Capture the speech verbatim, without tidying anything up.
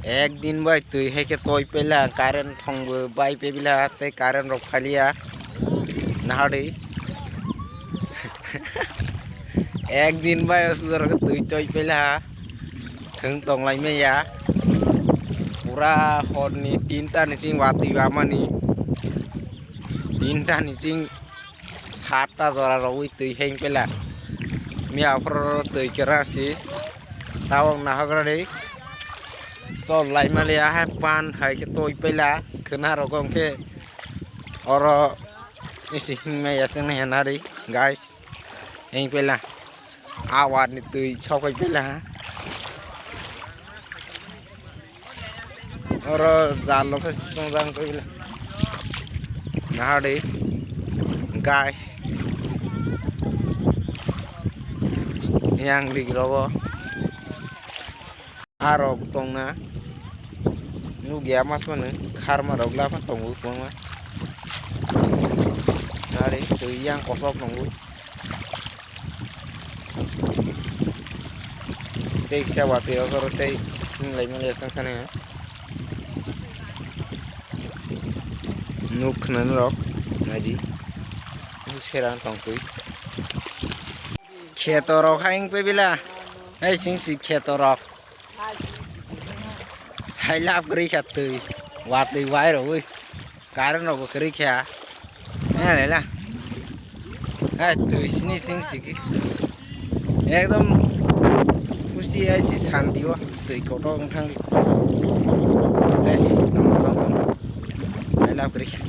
Ek din bai twi hai khe toi pela, current thongbo bai pebila tei current rok phaliya. Nahadi. Ek din bai o sujaro khe twi toi pela. Thwng tonglai maya. Pura horni tinta ni sing watwi wamani. Tinta ni sing satta jora rogwi twi heng pela. Miya phoro twi kera si. Tabok nahagra ri. Sol lai mali ahai pan hai khe toi pela. Khna rok hwnkhe oro isi hingmaya chwngno hena ri, guys. Heng pela. Awar ni twi sokai pela ha. Oro jalo khe sitong jang koi bile. Nahadi. Guys. Yang dik rogo. Arok tongna. Nugya mas mano. Kharma rok lapha tongo kwbangma. Nari twi yang kosok tongo. Tei kisa watwi o khoro tei hinglai mali aswk sana. Nuk khwnani rok naidi. Nuk serang tongtwi. Kheto rok haing pe bila. Ei sing si kheto rok. Sai lap kwrwi kha twi. Watwi wai rogwi. Current rok bo kwrwi kha. Nai la. Hai twi sini chwng sigi. Ekdom khusi hai si santi o twi kotor wng thangwi. Hai si tamo tamo. Hai lab kwrwi kha.